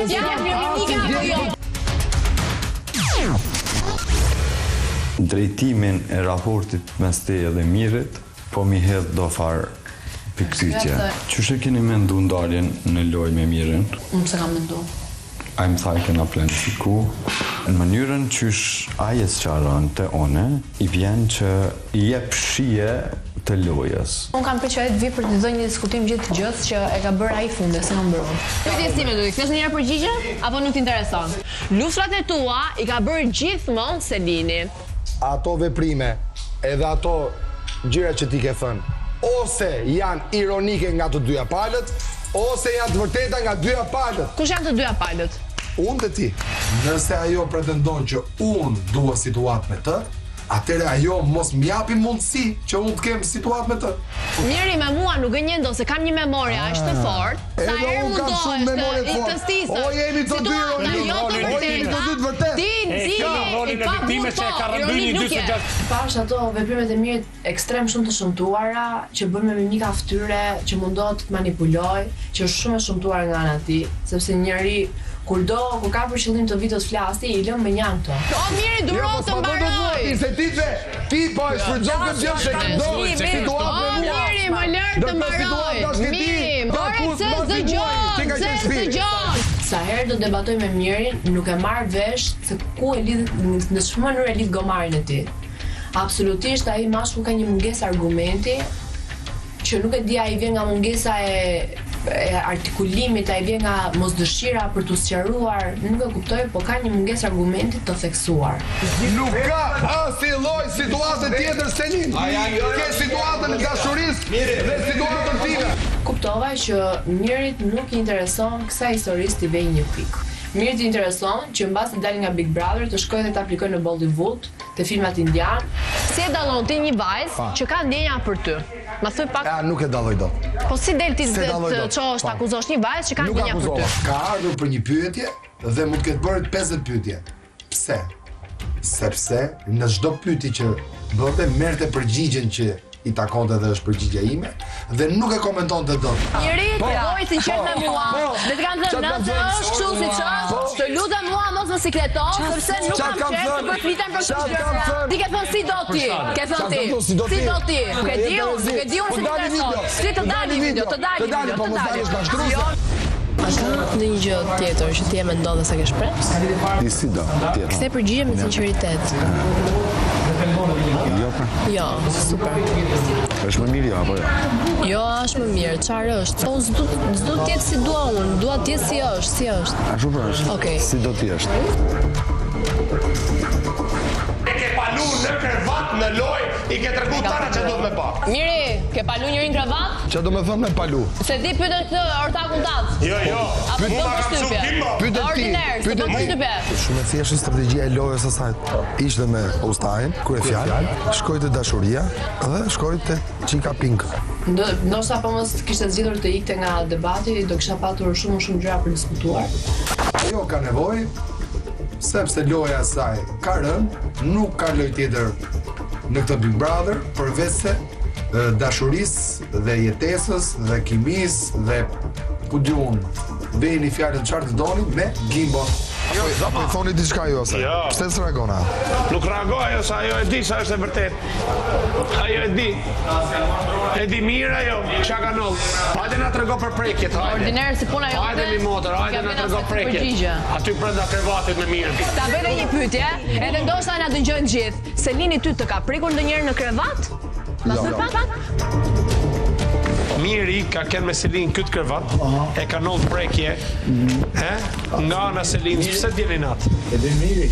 Që s'e kam asnjë jo? Drejtimin e raportit mes teje dhe Mirit, po m'i hedh do farë pikëpyetje. Qysh e keni mendu ndarjen në lojë me Mirin? Unë s'e kam mendu. Ai më tha e kena planifiku. Në mënyrën qysh ai e sqaron te une, i vjen që i jep shije të lojës. Unë kam prit që ai të vijë për t'i dhënë një diskutim gjithë gjësë që e ka bërë ai fundi, s'e kam bërë unë. Pyetjes time do t'i kthesh ndonjëherë përgjigje apo nuk të intereson? Luftrat e tua i ka bërë gjithmonë Selini. Ato veprime edhe ato gjëra që ti ke thënë ose janë ironike nga të dyja palët ose janë të vërteta nga dyja palët. Kush janë të dyja palët? Unë dhe ti. Nëse ajo pretendon që unë dua situatë me të, atëherë ajo mos më japi mundësi që unë të kem situatë me të. Miri me mua nuk gënjen dot se kam një memorie aq të fortë, sa herë mundohesh të të stisësh O jemi të dy situata jo të o jemi të dy të vërteta, vërtetë. ti nxili i paburrë po, ironik nuk je. Pashë ato veprimet e Mirit ekstrem shumë të shëmtuara, që bën me mimika fytyre, që mundohet të të manipulojë, që është shumë e shëmtuar nga ana e tij, sepse njeri kur do, kur ka për qëllim të vijë të të flasi, i lë mënjanë këto. O Miri Jo, duro mos të ma bëj dot mua mbaroj. ti se ti the, ti po e shfrytëzon këtë gjë se do situatë O me mua. Miri më lër të Ndërkohë mbaroj. situatë dashke ti, Miri, ta ore kus pse mbasi s'dëgjon, muaj, ti ka pse qenë shtëpi. s'dëgjon? Sa herë do debatoj me Mirin, nuk e marr vesh se ku e lidh, në çfarë mënyrë e lidh gomarin e tij. Absolutisht ai mashkull ka një mungesë argumenti që nuk e di a i vjen nga mungesa e e artikulimit, a i vjen nga mosdëshira për t'u sqaruar, nuk e kuptoj, po ka një mungesë argumenti të theksuar. Nuk ka asnjë lloj situate tjetër Selin. Ke situatën e dashurisë dhe situatën time. Kuptova që Mirit nuk i intereson kësaj historisë t'i vejë një pikë. Mirit i intereson që mbasi të dalë nga Big Brother të shkojë dhe të aplikojë në Bollywood, Te filmat indianë. Si e dallon ti një vajzë që ka ndjenja për ty? Ma thuj pak. A nuk e dalloj dot. Po si del ti të çohesh të akuzosh një vajzë që ka ndjenja për ty? Nuk akuzova. Ka ardhur për një pyetje dhe mund të ketë bërë 50 pyetje. Pse? Sepse në çdo pyetje që bënte merrte përgjigjen që i takonte dhe është përgjigja ime dhe nuk e komentonte dot. Njeri po, tregoi sinqert me mua po, dhe të kam thënë nëse është kështu siç është, po. të lutem mua mos më sikleto, sepse nuk kam qejf të përflitem për këto gjëra. Ti ke thënë si do ti, ke thënë ti. Si do ti? Nuk e di unë, nuk e di unë si të intereson. Si të dali video, të dali video, po të dali. Jo. A ka ndonjë gjë tjetër që ti e mendon dhe s'e ke shpreh? Ti si do, tjetër. Kthe përgjigje me sinqeritet. Jo, pra. Jo, super. Është më mirë jo apo jo? Jo, është më mirë. Çfarë është? Po s'do s'do të jetë si dua unë, dua të jetë si është, si është. Ashtu pra është. Okej. Si do ti është? E ke palu në krevat në lojë, i ke tregu tana që duhet me pa. Miri, ke palu njërin krevat? Çfarë do me thënë me palu? Se di pyetën këtë ortakun tat. Jo, jo. Apo Mua do ma kam përshtypje. mësu Gimbo. Pyete ti, Ordiner, pyete s'të bën ti. përshtypje. Shumë e thjeshtë strategjia e lojës asaj. Ishte me ustain, kryefjalë, shkoi te dashuria dhe shkoi te çika pink. Ndoshta po mos kishte zgjedhur të ikte nga debati, do kisha patur shumë më shumë gjëra për diskutuar. Ajo ka nevojë sepse loja e saj ka rënë, nuk ka lojë tjetër në këtë Big Brother përveç se dashurisë dhe jetesës dhe kimisë dhe ku di unë, vejeni fjalën çfarë të doni me Gimbon. Jo, po i thoni diçka ju asaj. Jo. Pse s'reagon ajo? Nuk reagoi ajo se ajo e di sa është e vërtetë. Ajo e di. E di mirë ajo, çka ka ndodhur. Hajde na trego për prekjet, hajde. Ordiner si puna jote. Hajde mi motër, hajde na trego prekjet. Aty brenda krevatit me mirë. Ta bëj dhe një pyetje, edhe ndoshta na dëgjojnë gjithë. Selini ty të ka prekur ndonjëherë në krevat? Ma Jo. thuj pak? Miri ka qenë me Selin këtë krevat, e ka ndodhur prekje, he? Nga ana Selin, pse të vjen inat? E di Miri.